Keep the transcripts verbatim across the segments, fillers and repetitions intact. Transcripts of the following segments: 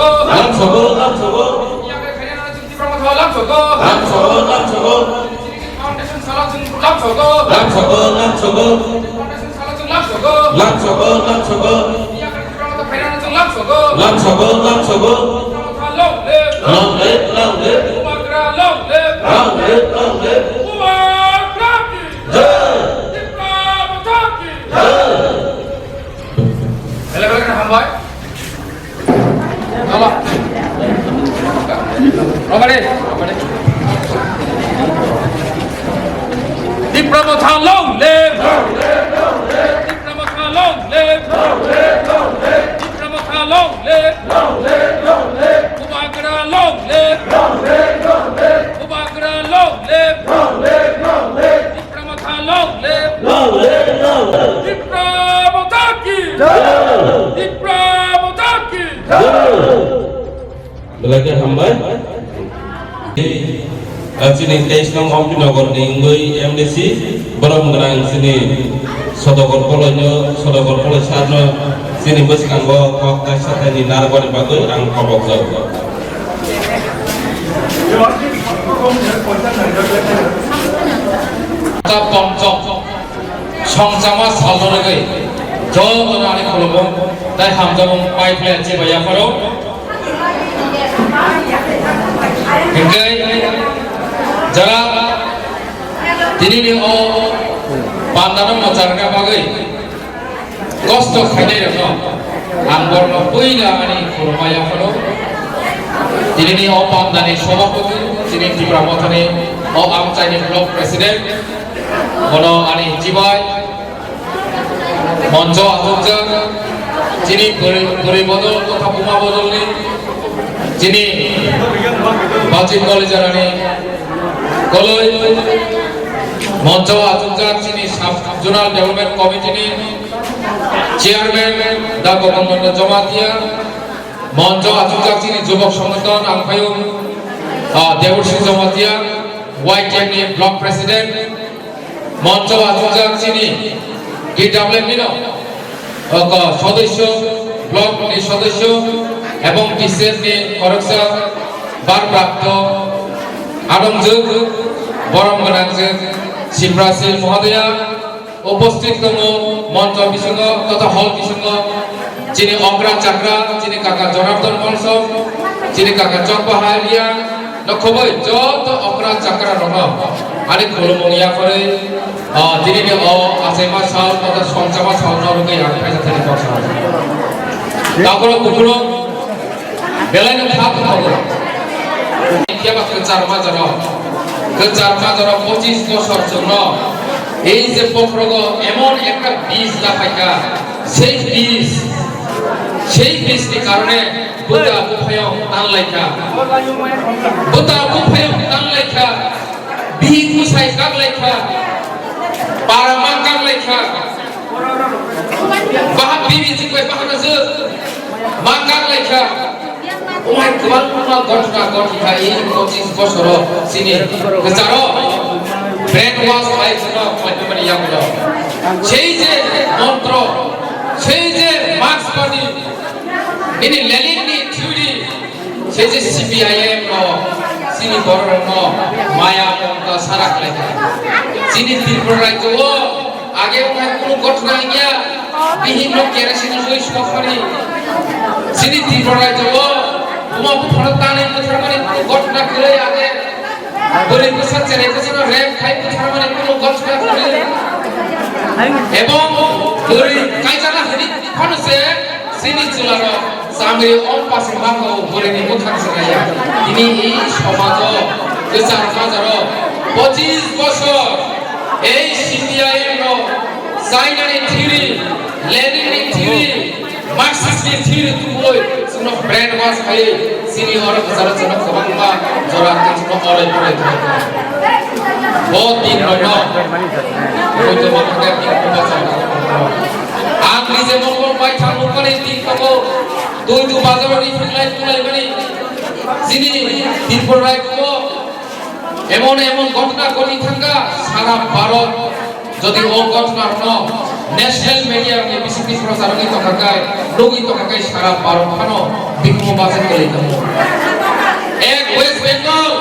Lamsogo, lamsogo. Lamsogo, lamsogo. Lamsogo, lamsogo. Lamsogo, lamsogo. Lamsogo, lamsogo. Long live, long live. Long live, long live. Long live, long live. Jai. Jai. Belai belai kheno hambai. Tamo. Romani, romani. Tipra Motha long live! Tipra Motha long live! Tipra Motha long live! Bubagra long live! Bubagra long live! Tipra Motha long live! Long live, long live. Tipra Motha ki! Jai! Tipra Motha ki! Jai! Belai khe hambai. Ah, chini teis nong Ompi Nogor ni wngwi M D C, borom gwnang chini Sodogor Poloi no, Sodogor Poloi sir no chini bwskango kok kaisa thani narwkmani bagwi ang khobokjak. Ta pongchok songchama salno rwgwi jotono ani khulumung tei hamjakmung pai phlai chibai yapharo. Hinkhe jara tinini o pandano mwcharna bagwi kosto khainairokno ang borno puila ani khulumma yapharo. Tinini o pandani sobapoti chini Tipra Mothani o amchaini block president bono ani chibai moncho achukjak chini bwrwi, bwrwi bodol totha buma bodolni chini Bachik Kalijarani koloi moncho achukjak chini sub zonal development committee ni chairman da Gogondon Jamatia, moncho achukjak chini jubok songothon ang phaiyung, ah, Deborsi Jamatia, Y T F ni block president, moncho achukjak chini P W P no, oko sodosyo, block ni sodosyo, ebong T C F ni khoroksa barprapto adongjwk, borom gwnangjwk Siprasil Mohodoya, Upasthit tongo moncho bisingo totha hall bisingo chini okra chakra, chini kaka Jonardhan Molsom, chini kaka Chokbaha Reang, no khoboi joto okra chakra rokno ani khulumung yaphari, ah, tinini o achaima sal totha songchama sal no rwgwi ang khaisa thani kok sa. Takhoro bukhuro Belai no kha tongthogo. Phiya ba kwchar majaro, kwchar majaro pochis bosor chwngno ei je bokhorogo emon ekta bish da phaikha, sei bish, sei bish ni karone bwta buphayong tan laikha, bwta buphayong tan laikha, bihik bwsai kak laikha, para ma kak laikha, baha bibi chikbai baha na je ma kak laikha. Omo hai kwbangma ghotona ghoti kha, ei pochis bosoro chini kwcharo brain wash khlai phano khlai phano yakno. Sei je montro, sei je Marxbadi, nini Lenin ni theory, sei je C P I M no, chini borok rokno maya mamta sara khlai kha. Chini Tripura rajyo o Age wngkha kunu ghotona wngya, bihikno kerosene rwi sokmani. Chini Tripura rajyo-o buma buphano tanwi butharmani kunu ghotona kwrwi age. Bwrwi bwsa cherai bwsano rape khai butharmani kunu ghotona kwrwi. Ebong bwrwi kaijakna hwnwi phano se chini chwlarok Chamri o pasing mangkha o bwrwini bwkhak se naiya. Tini i somajo, kwchar majaro, pochis bosor ei C P I M no China ni theory, Lenin ni theory, Marxist ni theory tubui chwngno brainwash khai chini oro kwcharo chwngno kwbangma jora tei chwngno oroi poroi tongwi tongo. Bo din rokno, bo din rokno. Ang nije mokol bai thang nukmani tin tongo, tui tu bazar ni phuklai phuklai mani. Chini Tripura rajyo emon emon ghotona ghoti thangkha, sara Bharot jodi o ghotona rokno National media ni bisingtwi prochar wngwi tongkha khe, nugwi tongkha khe sara Bharat phano bikhumo bachai kwlwi tongo. Ek West Bengal,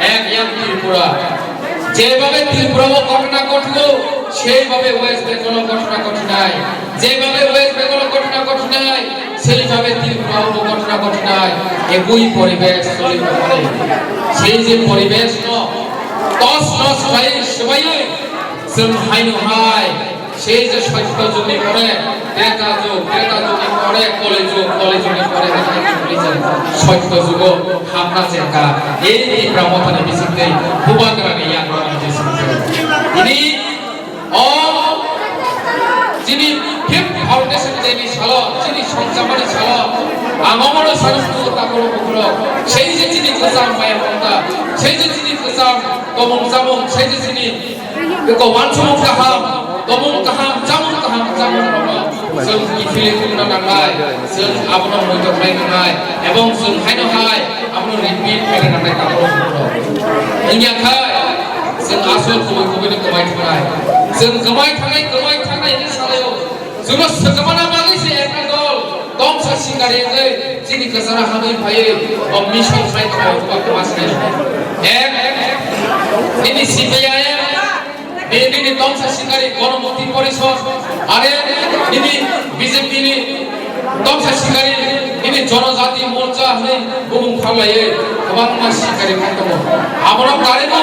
ek yang Tripura. Jebhabe Tripura o ghotona ghotlo, seibabe West Bengal o ghotona ghotinai. Jebhabe West Bengal o ghotona ghotinai, seibabe Tripura o ghotona ghotinai. Ekoi poribesh choli tongmani. Sei je poribesh no tos nos khlai swbaiwi chwng haino hai Sei je sotto jugni pore, Treta jug, Treta jugni pore, Koli jug, Koli jugni pore, Sotto jugo hamna chengkha. Ei Tipra Mothani bisingtwi, Bubagrani yagrani bisingtwi. Ini o chini fifth foundation day ni salo, chini songchamani salo, ang omono salo sudu takoro bukuro. Sei je chini kwcham maya mokta, sei je chini kwcham tomung chamung, sei je chini Eko wansukmung kaham, tomung kaham, chamung kaham, chamung rokno chwng kiphilwi tongna nangnai, chwng abono muitok khlai nangnai, ebong chwng haino hai abono repeat khlai nangnai, tabuk rok. Wngya khai chwng aswk kubui kubui no kwmai thangnai, chwng kwmai thangnai, kwmai thangnai hwnwi salaio. Chwngno swkangmana bagwi se ekta dol tongsa sikari wngwi chini kwcharo habwi phaiwi o mission khlai tongo, kwbangma se. Ek, nini C P I M, nini, nini tongsa sikari Ganamukti Porishad, are nini B J P ni tongsa sikari, nini Janajati Morcha hwnwi bumung khaklaiwi kwbangma sikari phai tongo. Abono karwi bo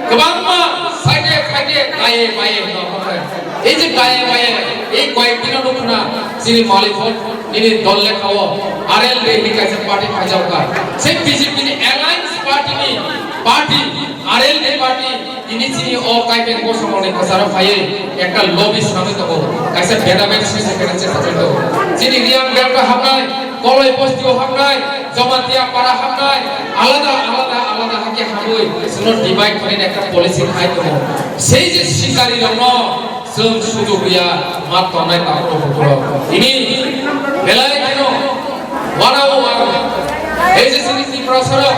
kwbangma side side kaiye maiye hwnwi. Ei je kaya kaya, ei koyek dino nukna, chini malik hok, nini dol lekhao, R L D ni kaisa party phaijak kha. Se B J P ni alliance party ni, party, R L D party, tini chini o kaipeng kosom ni kwcharo phaiwi, ekta lobby swnamwi tongo, kaisa beda beda sise kena chesta khlai tongo. Chini Reang Delta hamnai, Koloi bosti o hamnai, Jamatia para hamnai, alada, alada, alada hake hamwi, chwngno divide khlaina ekta policy khai tongo. Sei je sikari rokno, Chwng sujuk ya ma tongnai takhuk bukhuk rok. Ini belai kheno wanao ang, ei je chini Tiprasa rok,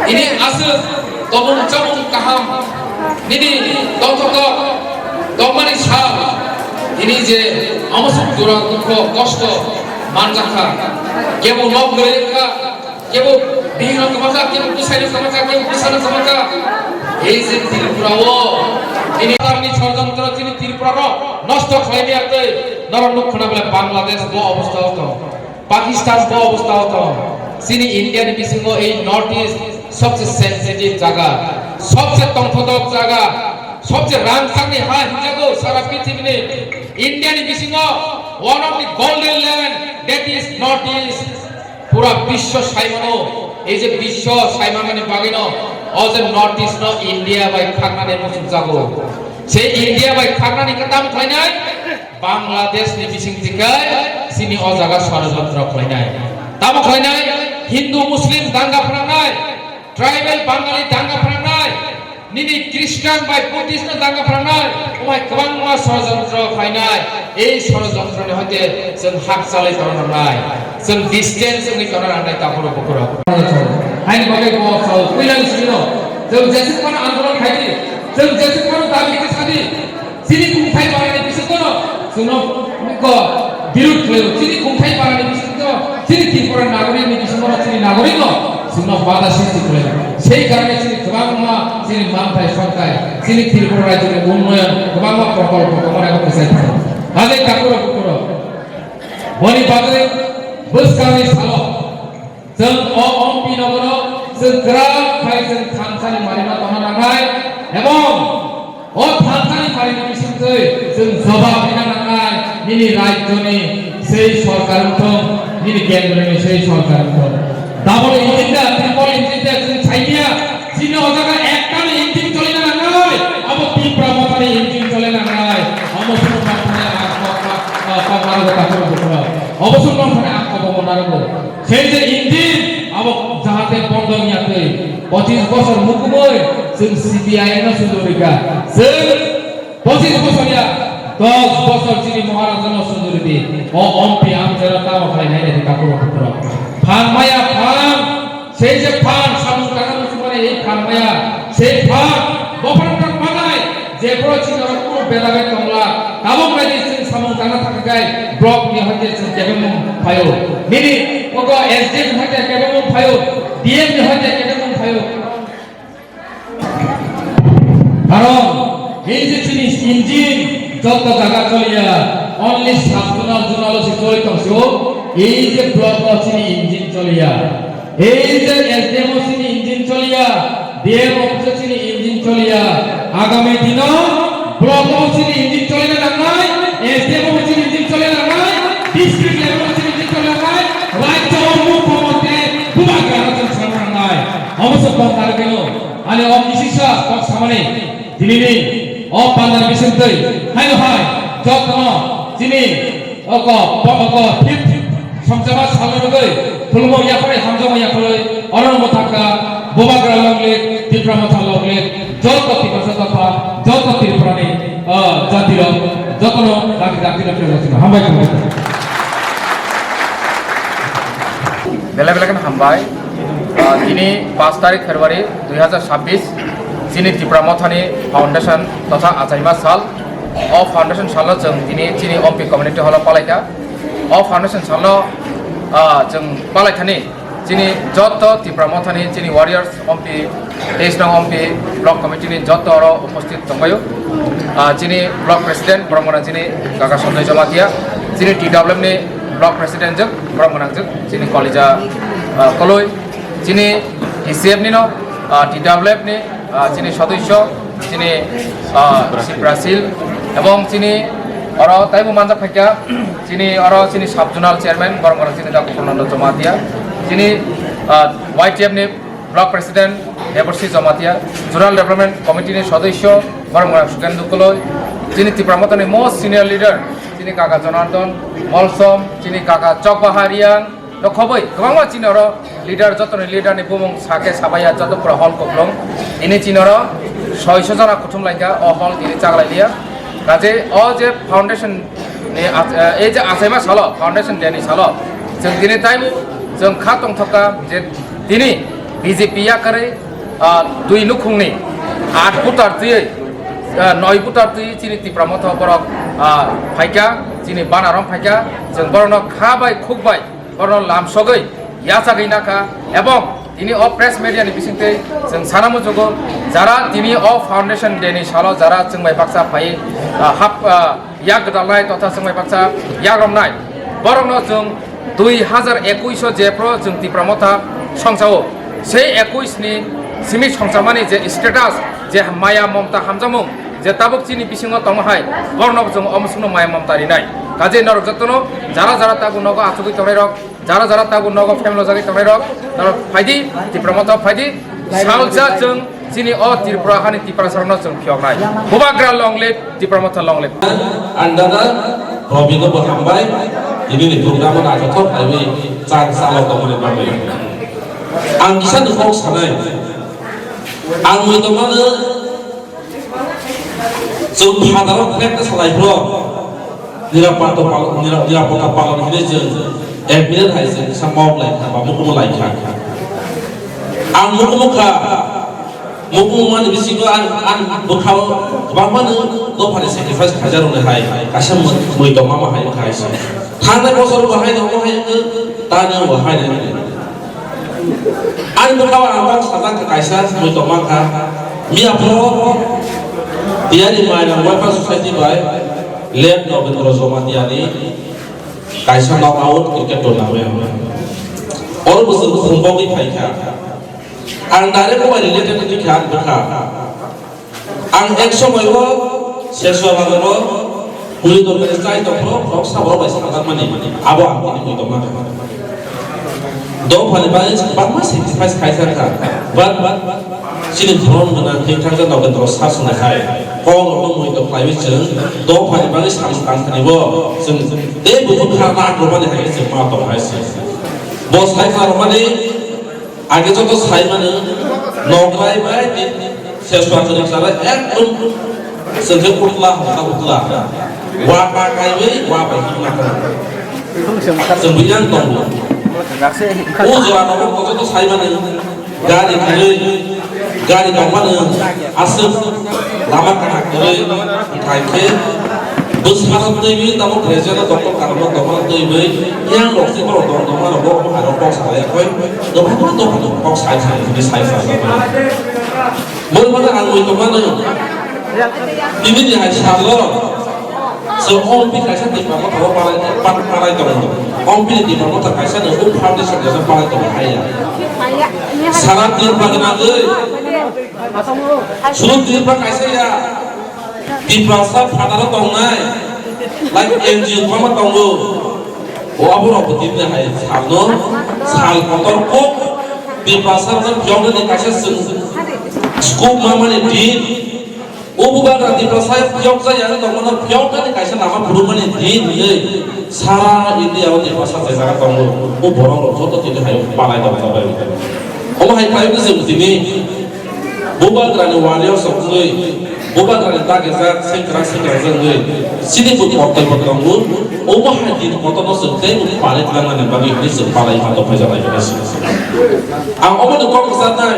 ini aswk tongmung chamung kaham, nini tongthok tok tongmani sal, ini je amosuk jora dukho kosto manjakha, kebo nok gori kha, Kebo bihikno kwmajak, kebo bwsaino kwmajak, kebo bwsano kwmajak. Ei je Tripura o, ini Pakistanni shorjontro chini Tripura no nosto khlaimaya tei norok nuk khna bole Bangladesh bo obostha o tong, Pakistan bo obostha o tong. Chini India ni bisingo ei North East sobse sensitive jaga, sobse tongthodok jaga, sobse rangchakni ha hinjago sara prithibini. India ni bisingo one of the golden land, that is North East. Pura biswa saimano, ei je biswa saimani bagwino, o je North East no India bai khagnani muchungjago. Se India bai khagnani khe tamo khlainai? Bangladesh ni bising tikai chini o jaga sorojontro khlainai. Tamo khlainai? Hindu Muslim danga phnangnai, tribal Bangali danga phnangnai, Nini Christian bai Buddhist no danga phrwngnai, omo hai kwbangma sorojontro phainai. Ei sorojontro ni hoite chwng hakchalwi tongna nangnai, chwng distance wngwi tongna nangnai, takhurok bukhurok. Haini bagwi bo sao puilani simi no, chwng jeswk phano andolon khai di, chwng jeswk phano dabi khe sa di. Chini kungthai barani bisingtwi no chwngno ko birud khlaio. Chini kungthai barani bisingtwi no chini Tripura nagorik ni bisingtwi no chini nagorik no chwngno bada sristi khlaio. Sei karone chini kwbangma chini manthai sorkai, chini Tripura rajyoni unnoyon kwbangma prokolpo kwmani abo kwchai thango. Bagwi takhurok bukhurok. Boni bagwi bwskangni salo Chwng o Ompi nogono chwng kwrak khai chwng thansani marima tongna nangnai, ebong o thansani marini bisingtwi chwng jobab rina nangnai, nini rajyoni sei sorkar wngthong, nini kendroni sei sorkar wngthong. Double engine da, triple engine da chwng saimia, chini o jaga ektani engine cholina nangnai, abo Tipra Mothani engine cholina nangnai, omo sumung manthani ang kok, kok, kok, kok, kok, kok, kok, obo sumung manthani ang kok, kok, kok, kok, Sei je engine abo jahate bondo wngya twi, pochis bosor mukumui chwng C P I M no sujurika. Chwng pochis bosor ya, dos bosor chini Maharaja no sujuridi. O Ompi amchera tamo khlai nai nai takhurok bukhurok. Phan maya phan, sei je phan samung tangna muchungmani ei phan maya, sei phan bophang tang manai. Jepro chini oro kunu beda bai tongla, tabuk nai di chwng samung tangna thangkha khai block ni hoite chwng kebengmung phaio. Nini ogo S D M hoite kebengmung phaio, D M ni hoite kebengmung phaio. Karon ei je chini engine joto jaga choliya, only sub zonal zonal o se choli tong sio, ei je block o chini engine choliya. Ei je S D M o chini engine choliya, D M office o chini engine choliya. Agami dino block o chini engine cholina nangnai, S D M o chini engine cholina nangnai, district level o chini engine cholina nangnai, rajya o mukhyamantri Bubagra no chwng sana nangnai. Omo se kok tari keno, ani om isisa kok samani, dinini om pandani bisingtwi, haino hai, jotno chini Oko, bo-, oko, fifth, songchama salni bagwi, khulumung yaphai, hamjakma yaphai, oro mwthangkha, Bubagra long live, Tipra Motha long live, joto Tiprasa dopha, joto Tripurani, ah, jatirok, jotono dakti dakti dakti rwchino. Hambai khulumung. Belai belai kheno hambai. Ah, tini paanch tarik February dui hazar chabbish, chini Tipra Mothani foundation totha achaima sal. O foundation salo chwng tini chini Ompi community hall o palaikha. O foundation salno, ah, chwng palai thani chini joto Tipra Mothani chini warriors, Ompi, teis nong Ompi block committee ni joto oro uposthit tongbaio. Ah, chini block president borok gwnang chini kaka Sanjoy Jamatia, chini T W F ni block president jwk borok gwnang jwk chini Kolija, ah, Koloi, chini T C F ni no, ah, T W F ni, ah, chini sodosyo, chini, ah, Siprasil, ebong chini oro taibo manjak phaikha, chini oro chini sub zonal chairman, borok borok chini da Gopalnando Jamatia, chini, ah, Y T F ni block president Deborsi Jamatia, zonal development committee ni sodosyo, borok borok Sukendu Koloi, chini Tipra Mothani most senior leader, chini kaka Jonardon Molsom, chini kaka Chokbaha Riang, Rok khoboi kwbangma chini oro leader, jotoni leader ni bumung sake sabaiya joto pura hall koplong. Ini chini oro soiso jona kuthum laikha o hall ini chaglai liya. Kaje o je foundation ni ach-, eh, ei je achaima salo, foundation day ni salo, chwng tini taibo chwng kha tongthokha je tini B J P yakarwi, ah, dui nukhungni aat voter twiwi, ah, noi voter twi chini Tipra Motha borok, ah, phaikha, chini banarom phaikha, chwng borokno kha bai khuk bai borokno lamsogwi yachagwi nakha, ebong tini o press media ni bisingtwi chwng sana muchugo, jara tini o foundation day ni salo jara chwng bai baksa phai, ah, hap, ah, yak gwdalnai totha chwng bai baksa yak romnai, borokno chwng dui hazar ekush o jephru chwng Tipra Motha songchao, sei ekush ni simi songchamani je status, je maya momta hamjakmung, je tabuk chini bisingo tongma hai, borokno chwng o musukno maya momta rinai. Kaje norok jotono jara jara tabuk nogo achugwi tongnai rok, jara jara tabuk nogo family jagwi tongnai rok, norok phaidi Tipra Motha phaidi, salsa chwng chini o Tripura hani Tiprasa rokno chwng phiyoknai. Bubagra long live, Tipra Motha long live. Ang dada Robino bo hambai, ini ni program o naithothok khlaiwi chang salok tongmani bagwi. Ang kisa ni kok sanai. Ang mui tongmano Chwng phataro krekta salai phuru nirapada pal-, nira-, nirapada palon hinwi chwng admit hai chwng kisa mok lai kha, ba mukumu lai kha. Ang mukumu kha, mukumu mani bisingo ang, ang bwkhao kwbangma no dophani sacrifice khaijak rwni hai, kaisa mui, mui tongma ma hai wngkha hai se. Thangnai bosor bo hai no, bo hai wngkha, tani bo hai no. Ani bwkhao ang kok sajak kha kaisa mui tongma kha. Miya phuru tiyari Mairang Welfare Society bai Late Nogendra Jamatia ni kaisa knock out cricket tournament. Oro bo chwng khum bogwi phai kha. Ang direct bo bai related wngwi kha ani bwkha. Ang ek somoi o Seswa bazar o puri dorkari chai tongphuru, khoroksa borok bai saljakmani, abo ang tini mui tongma kha. Dophani bagwi bangma sacrifice khaijak kha, but chini borom gwnang thwithangja Nogendra sir swngnai hai kok rokno mui tong khlaiwi chwng dophani bagwi samung tang thani bo chwng tei buphang kha ma akromani hai chwng ma tong hai se. Bo sai kha rwmani Age joto sai mano, nokrai bai Seswa kwrwi chara ekdom chwngkhe utla, hokha utla. Wa pa kaiwi, wa bai himna kha. Chwng bini ang tongo. O jora nogo joto sai mano, gari kaiwi, gari tongmano, aswk. Lama kana kwrwi thai khe bwsarok twiwi tamo graduate doktor karokno doktor twiwi yang rok se borok dong dong rok bo hai rok kok salai koi dophano dophano kok sai sai hwnwi sai sai. Moi mane ang oi tongmano tini ni hai salo so ompi kaisa Tipra Motha palai palai tongo. Ompi ni Tipra Motha kaisa no foundation kaisa palai tongo hai ya. Sara Tripura ni bagwi Sunu Tripura kaisa ya, Tiprasa phataro tongnai, like N G O kwbangma tongo. O aborok bo tini hai salno, sal kotor kok Tiprasa rok phiyoknani kaisa chwng scope ma mani din. O bubagra Tiprasa phiyokjak ya tongmano phiyoknani kaisa lama phurukmani din hinwi sara India o Tiprasa je jaga tongo. O borok rok joto tini hai palai tongjabai. Omo hai khlai wngwi chwng tini Bubagrani warriors rok wngwi, Bubagrani dagijak, sengkrak sengkrak wngwi, chini bo kortoi bo tongo, omo hai din kotorno chwng teibo palai twlangnani bagwi hwnwi chwng palai ma tongphai jalai hwnwi se. Ang omoni kok rwjaknai,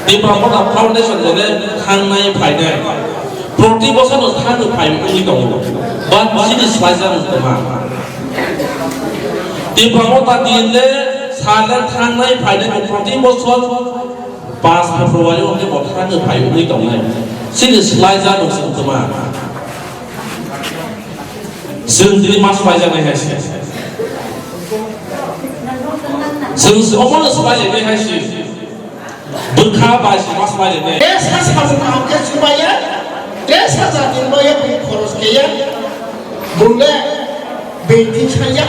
Tipra Motha Foundation hwnwi thangnai phainai, proti bosorno thangwi phai wngwi tongo, but chini swlaijak wng tongma. Tipra Motha din le sal le thangnai phainai bo proti bosor Paanch February o khe bo thangwi phai wngwi tongnai. Chini swlaijak rok chwng kwma. Chwng tini ma swlaijaknai hai se. Chwng se omono swlaijaknai hai se. Bwkha bai se ma swlaijaknai. Tei sa samung kaham khe swbaiya, tei sa jati ni bagwi bini khoros khe ya. Bumle bini thik sanya.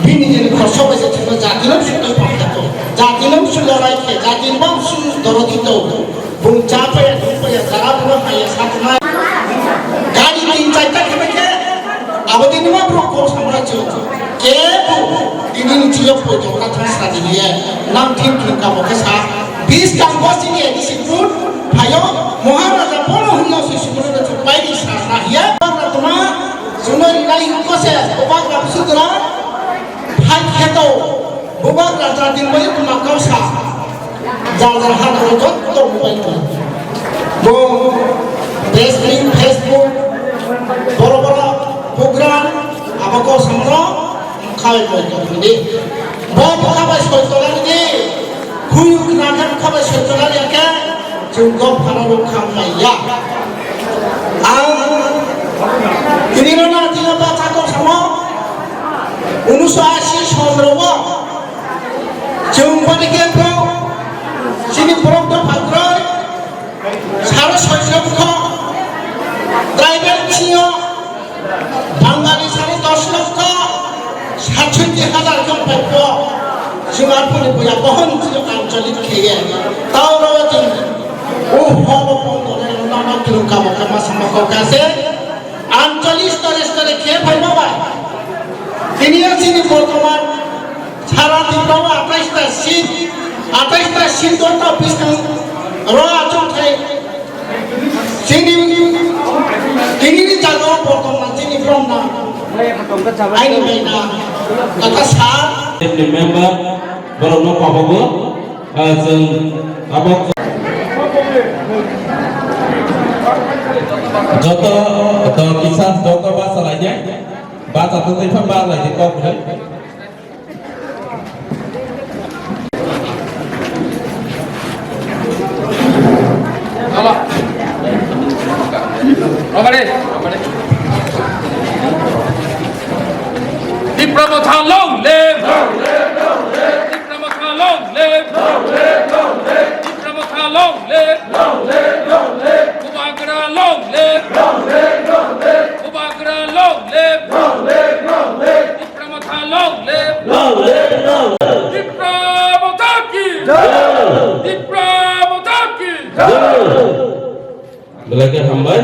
Bini jeni khorso bai se thikno jati no sutwi pakha to. Jati no sulo rai khe, jati no bang su doroti to. Bung cha paya, duk paya, jara buno haya satnai. Gari tin charta khe bai khe, abo dini ma bro ko samra chu. Ke bu, dini ni chiyo poi to ka thang sa dini ye. Nang thin thin ka bo khe sa. Bis tang bo sini ye, disi pun. Phayo, Maharaja bono hwnno se sumuna da chu pai di sa sa hiya. Bang na tuma, Chwngno rinai hwnkhe se bubagra bwswk jora phai kheto, bubagra jati bai tuma kawsa. Jar jar ha jora jotto mobile tong. Bo Facebook, Facebook, boro boro program, abo kawsa mano khai bai tong di. Bo bwkha bai soi tolani di. Khuyuk nagan khabai soi tolani khe chwng dophano rok kham maya. Ang tini rona tino bacha kok samo unuso ashi sondro o chwng bani khe bro chini borok dopha kroi saro soi jokho tribal chio Bangali sari dos lokho satsotti hajar jon paipho, jumar phone buya bohon jio ancholik kheye. Tao ro jin, o hobo pon dole nama kirum kamo kama sama kok ase. Ancholik tore tore khe phai ma bai. Tini o chini bortoman sara Tripura o atais ta seat, atais ta seat o ta biskang ro achuk thai. Chini, chini ni jaga o bortoman chini from na. Aini bai na. Kata sa. Member, borok no pabogo, ah, chwng abo joto, to kisa joto basa lai ya. Basa to tei pha ba lai ya kok. Tipra Motha long live! Tipra Motha long live! Tipra Motha long live! Bubagra long live! Bubagra long live! Tipra Motha long live! Long live, long live! Tipra Motha ki! Jai! Tipra Motha ki! Jai! Belai khe hambai.